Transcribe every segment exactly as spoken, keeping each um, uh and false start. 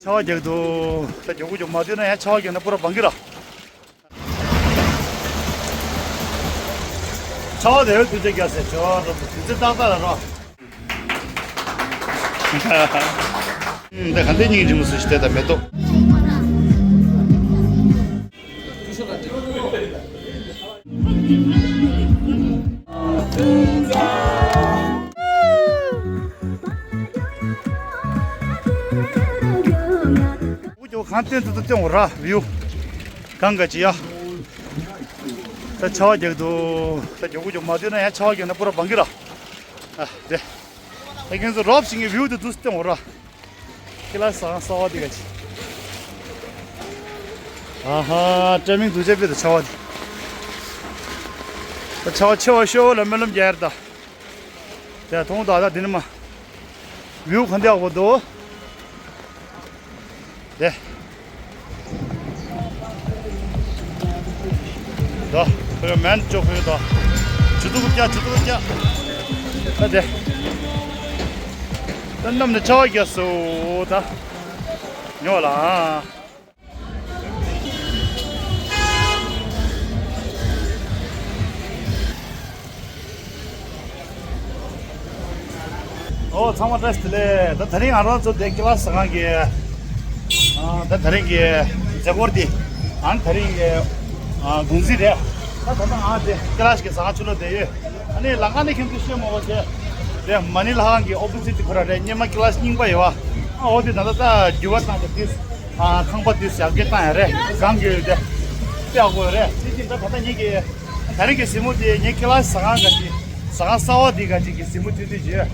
ཆར་པ་རྒྱག་འདུག་ད་རྒྱག་གི་རྒྱུ་མ་འདུག་ན་ཡང་ཆར་པ་རྒྱག་ན་པུ་ར་བང་གི་ར། ཆར་པ་དེ་བས་དུས་ཚོད་རྒྱག་ཟེར་ཆར་པ་དུས་ཚོད་ཏག་ཏག་ལ་རོ། འདི་ག་འདི་སྙིང་རྗེ་མོ་སུ་ཞིག་དེ་དང་མེ་ཏོག་ཀུ་ཅོ་གང་སྟོན་དུ་སྟོན་འོ་ར་བིའུ། གང་ག་ཅི་ཡ། ད་ཆར་པ་རྒྱག་འདུག་ད་རྒྱག་གི་རྒྱུ་མ་འདུག་ན་ཡང་ཆར་པ་རྒྱག་ན་པུ་ར་བང་གི་ར། ཨ་དེ། ད་ཁྱེད་ཚོ་རོབ་ཞིག་གི་བིའུ་དེ་དུས་སྟོན་འོ་ར། ཁྱི་ལ་ཟ་ཁང་གསར་པ་འདི་ག་ཅི། ཨ་ཧ། ཊའི་མིང་འདུག་ཅེས་པི་ད་ཆར་པ་འདི། ད་ཆར་པ་ཆེ་བ་ཤོ་ལ་སྨོན་ལམ་རྒྱག་ཡར་ད། དེ་མཐོང་ད་ད་འདི་ནི་མ། བིའུ་ག་འདི་ཡག་པོ་འདུག་དེ། ད་ཁོ་ཡང་མན་ཅོག་ཁོ་ཡང་ད། ཆུ་ཚོད་དགུ་བརྒྱ་ཆུ་ཚོད་དགུ་བརྒྱ། ད་དེ། ད་གནམ་ནས་ཆར་པ་རྒྱག་སོ་ད། ཉོ་ལ། ཨོ་ཚང་མ་བཀྲ་ཤིས་བདེ་ལེགས། ད་དེ་རིང་ང་རང་ཚོ་དེ་ཀི་ལ་སི་ཟ་ཁང་གི་ཨ་ད་དེ་རིང་གི་མཛད་སྒོ་འདི་ཨ་ནི་དེ་རིང་གི་ཨ་དགོང་ཚིགས་རེད། ད་ད་ལྟ་ང་དེ་ཀི་ལ་སི་གི་ཟ་ཁང་ཕྱི་ལོགས་བསྡད་ཡོད། ཨ་ནི་ལམ་ཁ་ནས་ཁྱེད་ཚོས་ཤེས་མོ་བ་བྱས། དེ་མ་ཎི་ལྷ་ཁང་གི་ཨོ་པོ་སི་ཊི་ཁོ་ར་རེད། སྔོན་མ་ཀི་ལ་སི་རྙིང་པ་ཡོད་བ། ཨ་འོ་དེ་ད་ལྟ་ད་འགྱུར་བ་བཏང་བྱས་དེ། ཨ་ཁང་པ་དེ་ཞབས་སྐྱེལ་བཏང་ཡ་རེད། གང་དགོས་ཡོད་དེ། དཔེ་ཡག་པོ་ཡོད་རེད། དེ་བཞིན་ད་ད་ལྟ་ངེད་ཀྱི་ད་རིང་གི་གཟིགས་མོ་དེ་ངའི་ཀི་ལ་སི་ཟ་ཁང་ག་ཅིག་ཟ་ཁང་གསར་པ་དེ་ག་ཅིག་གི་གཟིགས་མོ་དེ་དེ་བྱོས།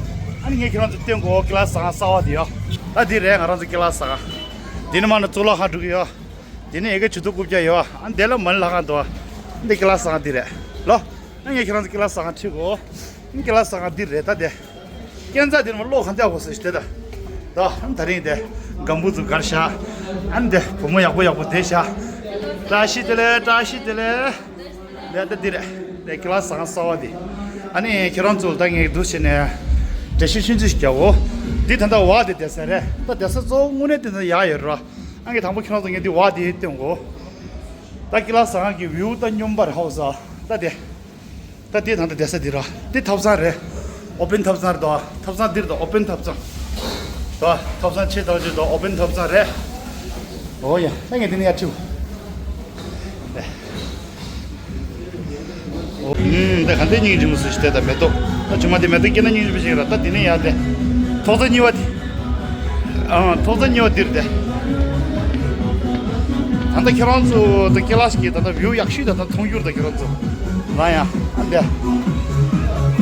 ཨ་ནི་ངས་ཁྱེད་རང་ཚོ་སྟོན་གོ། ཀི་ལ་སི་ཟ་ཁང་གསར་པ་དེ་ཡོད། ད་དེ་རེད་ང་རང་ཚོ་ཀི་ལ་སི་ཟ་ཁང་། དེ་ནི་མ་ནི་གཙུག་ལག་ཁང་འགྲོ་གི་ཡོད། དེ་ནི་ཡ་གི་ཆུ་ཚོད་དགུ་བརྒྱ་ཡོད། ཨ་ནི་དེ་ལ་མ་ཎི་ལྷ་ཁང་འདུག་འདི་ཀི་ལ་སི་ཟ་ཁང་དེ་རེད་ལོ། ཨ་ངས་ཁྱེད་རང་ཚོ་ཀི་ལ་སི་ཟ་ཁང་ཁྲིད་གོ། ཀི་ལ་སི་ཟ་ཁང་འདི་རེད་ད་དེ། སྐས་འཛེག་འདིར་མ་གློག་གང་ལྟར་གོ་ཟེར་ཞིག་དེ་ད། ད་ཨ་ནི་ད་རིང་དེ་སྒམ་པོ་ཚོ་གར་བཞག་ཨ་ནི་དེ་བུ་མོ་ཡག་པོ་ཡག་པོ་དེ་བཞག་བཀྲ་ཤིས་བདེ་ལེགས། བཀྲ་ཤིས་བདེ་ལེགས། དེ་ད་འདི་རེད། དེ་ཀི་ལ་སི་ཟ་ཁང་གསར་པ་དེ། ཨ་ནི་ཁྱེད་རང་ཚོ་ད་ངས་འདུག་བྱས་ནས་འགྲེལ་བཤད་ཆུང་ཆུང་ཞིག་རྒྱག་འོ། འདི་ད་ལྟ་བ་དེ་བསྡད་ས་རེད། ད་བསྡད་ས་གཙོ་བོ་དངོས་གནས་དེ་ད་ཡག་ཡོད་ར། ཨ་ངས་དང་པོ་ཁྱེད་རང་ཚོ་ངས་འདི་བ་དེ་སྟོན་གོ། ད་ཀི་ལ་སི་ཟ་ཁང་གི་བིའུ་ད་སྙོམས་པར་ཧའོ་ས་ད་དེ། ད་དེ་ནང་དུ་བསྡད་ས་འདི་ར། འདི་ཐབ་ཚང་རེད། ཨོ་པན་ཐབ་ཚང་རེད་དོ། ཐབ་ཚང་འདིར་དོ་ཨོ་པན་ཐབ་ཚང་། དོ་ཐབ་ཚང་ཆེ་ཐག་ཆོད་དོ་ཨོ་པན་ཐབ་ཚང་རེད། ཨོ་ཡ། ད་ངས་འདི་ནས་ཡར་ཁྲིད། ཨོ། ཨུམ། ད་ག་འདི་སྙིང་རྗེ་མོ་སུ་ཞིག་དེ་ད་མེ་ཏོག་ད་ཆུ་མ་དེ་མེ་ཏོག་སྐྱེས་ན་སྙིང་རྗེ་པོ་ཞིག་ར། ད་འདི་ནས་ཡར་དེ། ཐོག་རྩེག་གཉིས་པ་དེ། ཨང་། ཐོག་རྩེག་གཉིས་པ་འདིར་དེ། ད་ལྟ་ཁྱེད་རང་ཚོ་ད་ཀི་ལ་སི་གི་ད་ལྟ་བིའུ་ཡག་ཤོས་ད་ལྟ་མཐོང་རྒྱུར་ད་ཁྱེད་རང་ཚོ། ལ་ཡ། ཨ་འདི།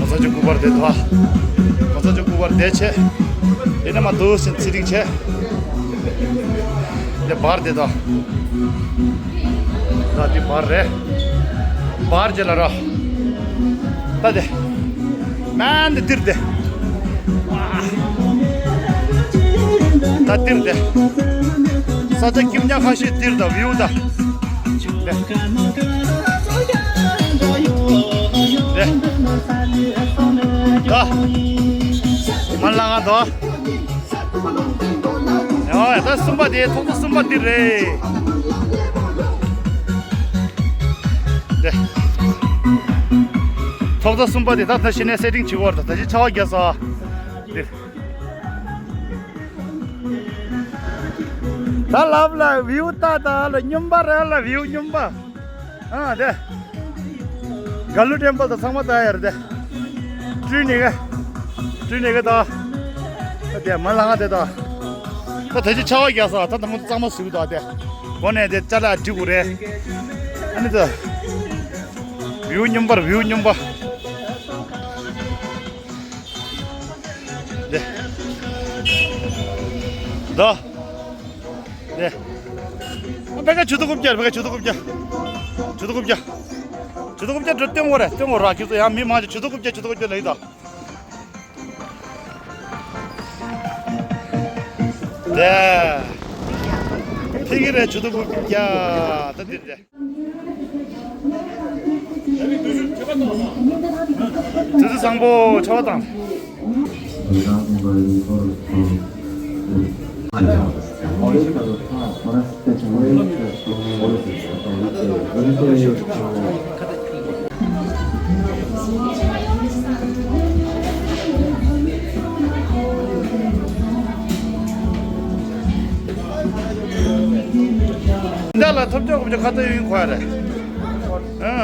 གོང་ས་མཆོག་སྐུ་པར་དེ་དོ། གོང་ས་མཆོག་སྐུ་པར་དེ་བྱས། དེ་ནས་མ་འདུག་སེ་ཚེ་རིང་བྱས། དེ་བར་དེ་དོ། ད་དེ་བར་རེད། བར་རྗེས་ལ་རོ། ད་དེ། མན་དེ་འདིར་དེ། ད་འདིར་དེ། ས་ཆ་ཁྱིམ་ཉག་ཁ་ཤས་འདིར་དང་བིའུ་དང་། དེ། དེ། ད། མ་ལ་ང་དོ། ཡ། ད་གསུམ་པ་དེ་ཐོག་ཐོག་གསུམ་པ་འདི་རེད། དེ། ཐོག་ཐོག་གསུམ་པ་དེ་ད་ད་གཞི་ནས་སེ་ཊིང་བྱེད་དགོས་རེད། ད་གཞི་ཆར་པ་རྒྱག་ས་འདི། ད་ལབ་ལ་བིའུ་ད་ད་ལ་སྙོམས་པ་རེད་ལ་བིའུ་སྙོམས་པ། ཨ་དེ། ག་ལུ་ཊེམ་པལ་དང་ཚང་མ་ད་ཡར་དེ། སྤྲུལ་ནི་ག་སྤྲུལ་ནི་ག་ད། ད་དེ་མ་ལ་ང་དེ་ད། ད་ད་ཅི་ཆར་པ་རྒྱག་ས་ད་ད་མོ་གཙང་མ་ཟུག་ད་དེ། སྒོ་ནས་དེ་ཅ་ལག་སྒྲིག་དགོས་རེད། ཨ་ནི་ད། བིའུ་སྙོམས་པར་བིའུ་སྙོམས་པ། དེ། ད། ནས། ཕ་གི་ཆུ་ཚོད་དགུ་བརྒྱ། ཕ་གི་ཆུ་ཚོད་དགུ་བརྒྱ། ཆུ་ཚོད་དགུ་བརྒྱ། ཆུ་ཚོད་དགུ་བརྒྱ་འགྲོ་སྟོན་དགོས་རེད། སྟོན་དགོས་ར། ཁྱེད་ཚོ་ཡང་མི་མང་ཆེ་ཆུ་ཚོད་དགུ་བརྒྱ་ཆུ་ཚོད་དགུ་བརྒྱ་ལབ་ཡོད་ད། དེ། ཕ་གི་རེད། ཆུ་ཚོད་དགུ་བརྒྱ། ད་འདིར་རེད། དུས་ཚོད་བཟང་པོ་ཆར་པ་དང་། འདི་ལ་ཐོབ་ཆོག་གོ་ཆོག་ཁ་ཏ་ཡུན་ཁོ་རེད། ཨ།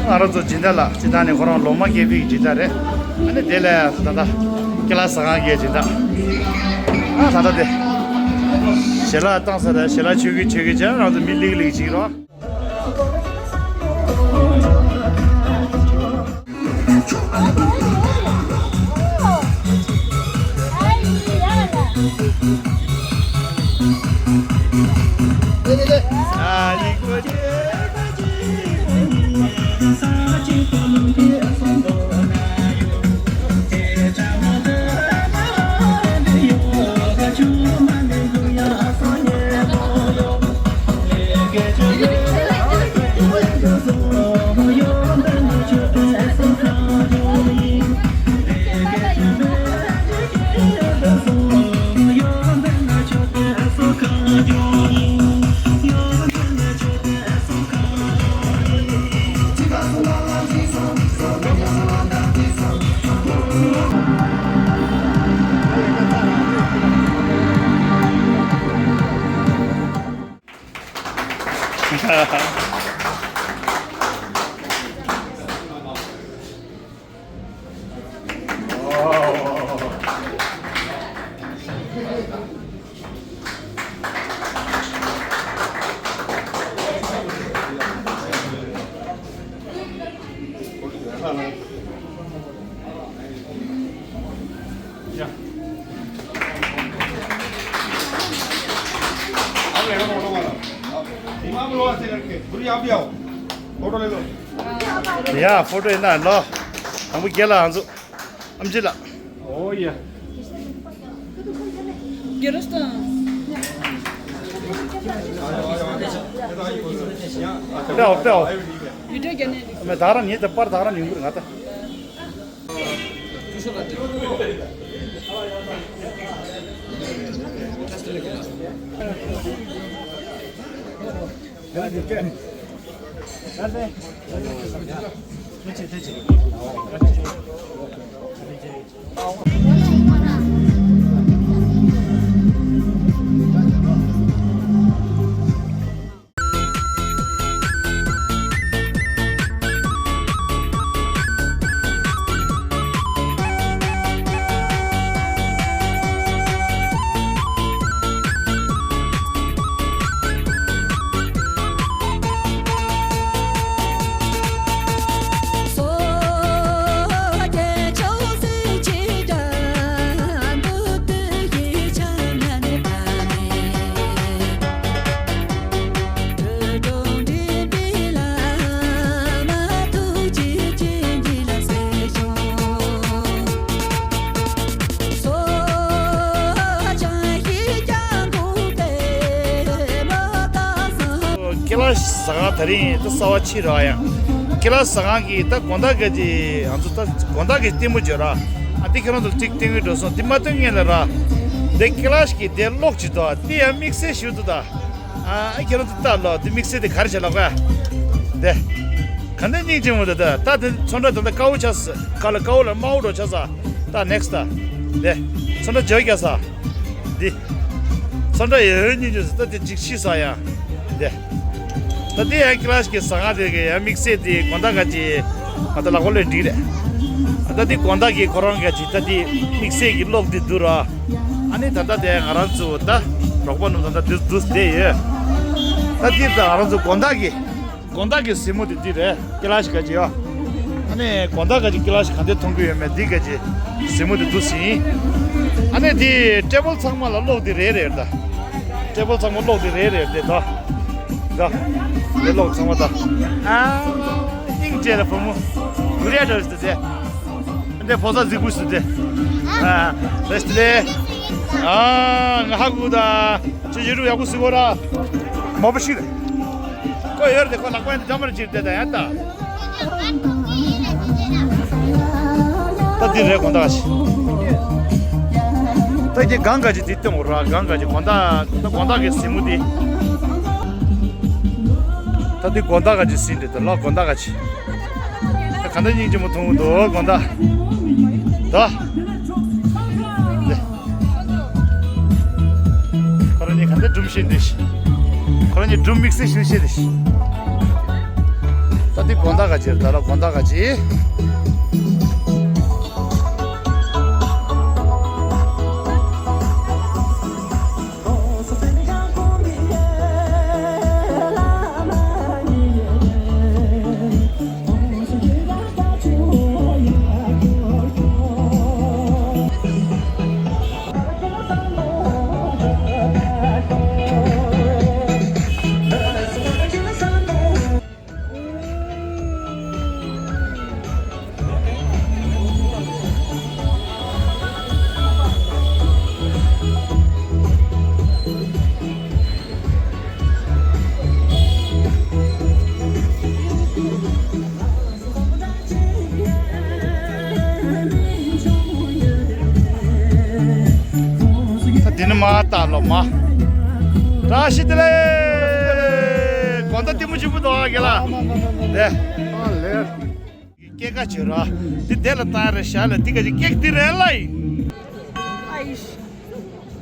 ང་རང་ཚོ་སྦྱིན་བདག་ལགས་སྤྱི་བཏང་ནས་ཁོ་རང་ལོ་མ་ཀེ་ཕི་གི་སྦྱིན་བདག་རེད། ཨ་ནི་དེ་ལས་ད་ལྟ་ཀི་ལ་ཟ་ཁང་གི་སྦྱིན་བདག་ཨ་ད་ལྟ་དེ་ཞལ་ལག་བཏང་ས་རེད། ཞལ་ལག་མཆོད་ཀྱི་མཆོད་ཀྱི་བྱས། ང་ཚོ་མི་ལིག་ལིག་ཅིག་རོ། दिमाग लो ऐसे करके, पूरी आप भी आओ, फोटो ले लो। ཡ་ཕོ་ཊོ་ཡིན་ན་ལོ། དང་པོ་རྒན་ལགས་ང་ཚོ། ཨམ་ཆི་ལགས། ཨོ་ཡ། རྒན་རོས་དང་། སྤེའོ་སྤེའོ། ཡུ་ཏྲ་རྒྱ་ནས། མེ་ད་རང་ཉིད་དུ་པར་ད་རང་ཉིད་ངུར་ང་ད། ཀི་ལ་ཟ་ཁང་དེ་རིང་ད་གསར་པ་ཕྱིར་རག་ཡ། ཀི་ལ་ཟ་ཁང་གི་ད་དགོང་དག་གི་ང་ཚོ་ད་དགོང་དག་གི་ལྟད་མོ་བརྗོད་ར། ཨ་འདི་ཁྱེད་རང་ཚོ་ཅིག་སྟོན་གི་འགྲོ་སོང་། འདི་མ་སྟོན་སྔོན་ལ་ར། འདི་ཀི་ལ་གི་དེ་གློག་ཅིག་འདུག་འདི་ཡང་དམིགས་བསལ་ཞིག་འདུག་ད། ཨ་ཁྱེད་རང་ཚོ་ལྟ་ལོ། འདི་དམིགས་བསལ་དེ་ག་རེ་བྱས་ལབ་ག་དེ། ག་འདྲ་སྙིང་རྗེ་མོ་འདུག་ད། ད་དེ་ཚོན་ཁྲ་ད་ད་དཀར་པོ་ཆགས་སོང་། དཀར་ལ་དཀར་པོ་ལ་དམར་པོ་འགྲོ་ཆགས་སོང་། ད་ནེག་སི་ཊི་ད། དེ་ཚོན་ཁྲ་འཇོག་རྒྱག་ས། འདི་ཚོན་ཁྲ་ཡོད་སྙིང་རྗེ་སོང་། ད་དེ་འཇིགས་ཤི་ས་ཡ། འདི་ད་འདི་ཡང་ཀི་ལ་གི་ཟ་ཁང་དེ་གི་ཡང་དམིགས་བསལ་དེ་དགོང་དག་ག་ཅི་ང་ད་ལག་པ་ལས་འགྲིག་རེད། ད་འདི་དགོང་དག་གི་ཁོ་རང་ག་ཅི་ད་འདི་དམིགས་བསལ་གི་གློག་འདི་འདུག་ར། ཨ་ནི་ད་ལྟ་དེ་ང་རང་ཚོ་ད་རོགས་པ་རྣམས་ད་ལྟ་འདུག་འདུག་བསྡད་ཡོད། ད་འདི་ད་ང་རང་ཚོ་དགོང་དག་གི་དགོང་དག་གི་གཟིགས་མོ་དེ་འདི་རེད། ཀི་ལ་ག་ཅི་ཡོད། ཨ་ནི་དགོང་དག་ག་ཅི་ཀི་ལ་ག་འདི་མཐོང་གི་ཡོད་མེད་འདི་ག་ཅི་གཟིགས་མོ་དེ་འདུག་ཟིན། ཨ་ནི་འདི་ཊེ་བལ་ཚང་མ་ལ་གློག་འདི་རེད་རེད་ད། ཊེ་བལ་ཚང་མ་གློག་འདི་རེད་རེད་དེ་ད། ད་འདི་གློག་ཚང་མ་ད། ཨ་སྙིང་རྗེ་ལ་བུ་མོ་གུ་རེ་འདྲ་ཞིག་དེ། འདི་ཕོ་གསར་གཟིགས་བུ་ཞིག་དེ། ཨ་རེ་ཞིག་དེ། ཨ་ང་ཧ་གོ་ད། ཁྱོད་ཡུ་ཊུབ་ཡག་པོ་གཟིགས་གོ་ར། མོ་པ་ཞིག་རེད། ཁོ་ཡོད་རེད་དེ། ཁོ་ལག་པ་ཡིན་དེ་འཇམ་པར་བྱེད་དེ་ད་ཡ་ད། ད་འདི་རེད་དགོང་དག་ཞིག་ད་ཀྱི་གང་ག་ཅི་དེ་སྟོན་འོ་ར། གང་ག་ཅི་དགོང་དག་ད་དགོང་དག་གི་གཟིགས་མོ་དེ། ད་དེ་དགོང་དག་ག་ཅི་ཟིན་རེད། ད་ལོ་དགོང་དག་ག་ཅི། ད་གང་འདྲ་སྙིང་རྗེ་མོ་མཐོང་གི་འདུག་དགོང་དག་ད། ཁོ་རང་གཉིས་གང་འདྲ་སྒྲུང་བཤད་འདི། ཁོ་རང་གཉིས་སྒྲུང་དམིགས་བསལ་ཞིག་བཤད་འདི། ད་དེ་དགོང་དག་ག་ཅི་རེད། ད་ལོ་དགོང་དག་ག་ཅི། ད་འདི་ནི་མ་ལྟ་ལོ་མ། བཀྲ་ཤིས་བདེ་ལེགས། དགོང་དག་ལྟད་མོ་ཆེན་པོ་འདུག་ཨ་རྒན་ལགས། དེ། སྐད་ཀ་བྱོས་ར། འདི་དེ་ལ་བཏང་རེད་ཤག་ལ་འདི་ག་ཅིག་སྐད་འདི་རེད་ལ་ཡིན།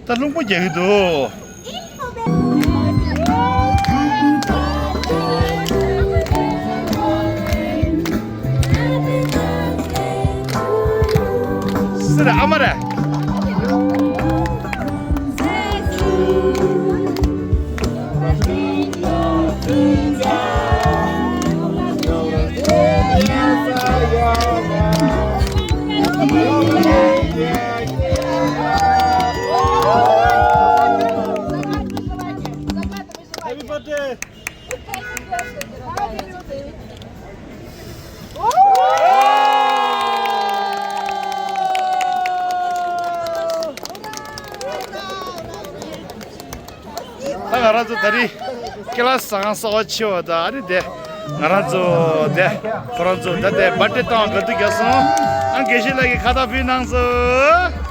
ད་རླུང་པོ་རྒྱག་གི་འདུག་སུ་རེད། ཨ་མ་རེད། Happy birthday! ད་ང་རང་ཚོ་ད་རེས་ཀི་ལ་སི་ཟ་ཁང་གསར་པ་ཕྱེ་བ་དང་ཨ་རི་དེ་ང་རང་ཚོ་དེ་ཁོ་རང་ཚོ་ད་དེ་བར་ཐི་ཌེ་གཏོང་བ་དགའ་སྡུག་བརྒྱབ་སོང་། ཨ་དགེ་བཤེས་ལགས་ཀྱིས་ཁ་བཏགས་ཕུལ་གནང་སོང་།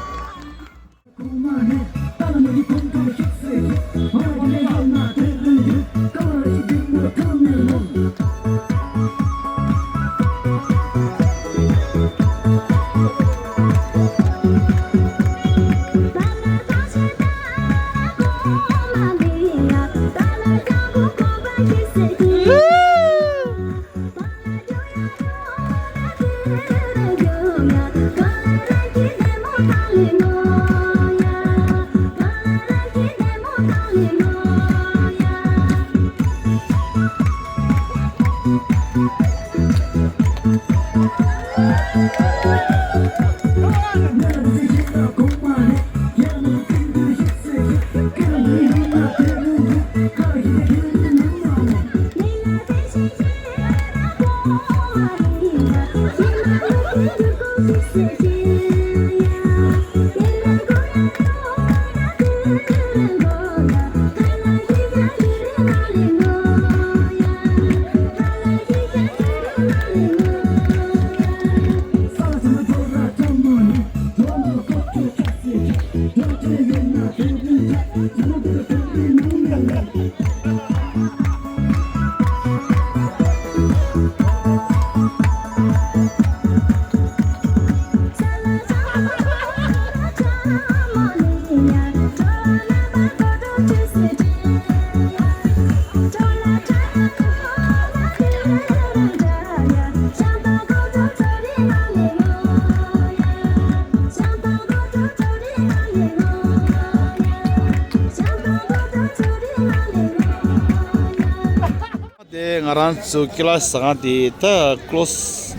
དེ་ང་རང་ཚོ་ཀི་ལ་སི་ཟ་ཁང་དེ་ད་ཀློ་སི་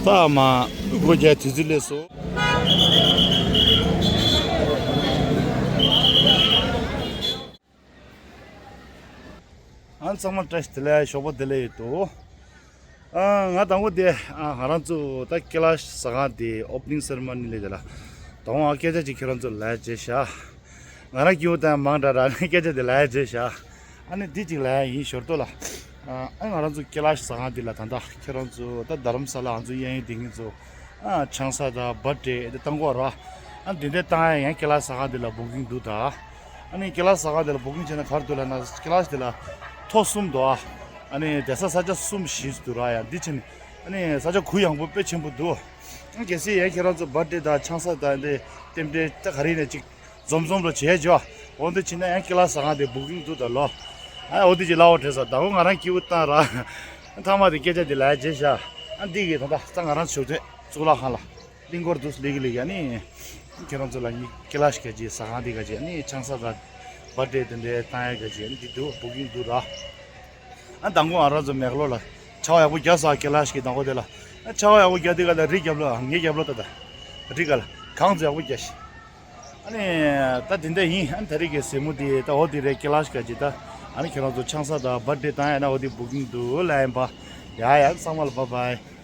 ད་མ་སྒོ་རྒྱག་དུས་ཚོད་སླེབས་སོང་། ཨ་ཚང་མ་བཀྲ་ཤིས་བདེ་ལེགས། ཞོགས་པ་བདེ་ལེགས་ཡོད་དོ། ཨ་ང་དང་པོ་དེ་ཨ་ང་རང་ཚོ་ད་ཀི་ལ་སི་ཟ་ཁང་དེ་ཨོ་པ་ནིང་སེ་རི་མོ་ནི་ལས་དེ་ལ་དང་པོ་ཨ་སྐད་ཆ་ཅིག་ཁྱེད་རང་ཚོ་ལ་བྱས་ཤག་ང་རང་སྐྱིད་པོ་དང་མང་དྲགས་ར་ནས་སྐད་ཆ་དེ་ལ་བྱས་ཤག་ཨ་ནི་འདི་གཅིག་ལ་ཡིན་ཞོར་དུ་ལ། ཨ་ང་རང་ཚོ་ཀི་ལ་སི་ཟ་ཁང་འདི་ལ་ད་ལྟ་ཁྱེད་རང་ཚོ་ད་རྡ་རམ་ས་ལ་ང་ཚོ་གཡས་གཡོན་དེ་ངེད་ཚོ་ཨ་ཆང་ས་དང་བར་ཐི་ཌེ་དེ་བཏང་གོ་ར། ཨ་འདི་འདྲའི་བཏང་ཡ་ཡང་ཀི་ལ་ཟ་ཁང་འདི་ལ་བུ་ཀིང་འདུག་ད། ཨ་ནི་ཀི་ལ་ཟ་ཁང་འདི་ལ་བུ་ཀིང་བྱས་ན་ག་རེ་འདུག་ལབ་ན་ཀི་ལ་འདི་ལ་ཐོག་གསུམ་འདུག་ཨ། ཨ་ནི་བསྡད་ས་ས་ཆ་གསུམ་བཞི་འདུག་ར། ཡ་འདི་བྱས་ནས་ཨ་ནི་ས་ཆ་གུ་ཡངས་པོ་དཔེ་ཆེན་པོ་འདུག་གལ་སྲིད་ཡང་ཁྱེད་རང་ཚོ་བར་ཌེ་དང་ཆང་ས་དང་འདི་རྟེན་འབྲེལ་ད་ག་རེ་ཡིན་ན་ཅིག་འཛོམས་འཛོམས་རོ་བྱས་ཇོ། འོ་འདི་བྱས་ན་ཡང་ཀི་ལ་ཟ་ཁང་འདི་བུ་ཀིང་འདུག་ད་ལོ། ཨ་འོ་འདི་ཅིག་ལ་འོ་བྲེས་ས་ད་འོ་ང་རང་སྐྱིད་པོ་བཏང་ར། ཐ་མ་དེ་སྐད་ཆ་འདི་ལ་བརྗེད་བཞག་ཨ་འདི་གི་ད་ད་ད་ང་རང་ཞོགས་ཐེངས་གཙུག་ལག་ཁང་ལ། གླིང་སྐོར་འདུག་ལིག་ལིག་ཨ་ནི། ཁྱེད་རང་ཚོ་ལ་ནི་ཀི་ལ་ཤི་ག་ཅི་ཟ་ཁང་འདི་ག་ཅི་ཨ་ནི་ཆང་ས་དང་བར་ཌེ་དེ་འདྲའི་བཏང་ཡ་ག་ཅི་ཨ་ནི་འདི་འདུག་བུ་ཀིང་འདུག་ར། ཨ་མདང་དགོང་ང་རང་ཚོ་མེག་ལོར་ལ་ཆར་པ་ཡག་པོ་བརྒྱབ་སོང་ཀི་ལ་ཤི་གི་མདང་དགོང་དེ་ལ། ཨ་ཆར་པ་ཡག་པོ་བརྒྱབ་དེ་ག་ལ་རི་རྒྱབ་ལོ་ངའི་རྒྱབ་ལོ་ད་ད། རི་ག་ལ་གངས་ཚོ་ཡག་པོ་རྒྱག་ཤི། ཨ་ནི་ད་དེ་འདྲ་ཡིན། ཨ་ནི་ད་རེས་ཀྱི་གཟིགས་མོ་དེ་ད་འོ་དེ་རེད། ཀི་ལ་ཤི་ག་ཅི་ད་ཨ་ནི་ཁྱེད་རང་ཚོ་ཆང་ས་དང་བར་ཌེ་བཏང་ཡ་ན་འོ་དེ་བུ་ཀིང་འདུག་ལ་ཡིན་པ། ཡ་ཡ་ཚང་མ་ལ་བཱའི་བཱའི།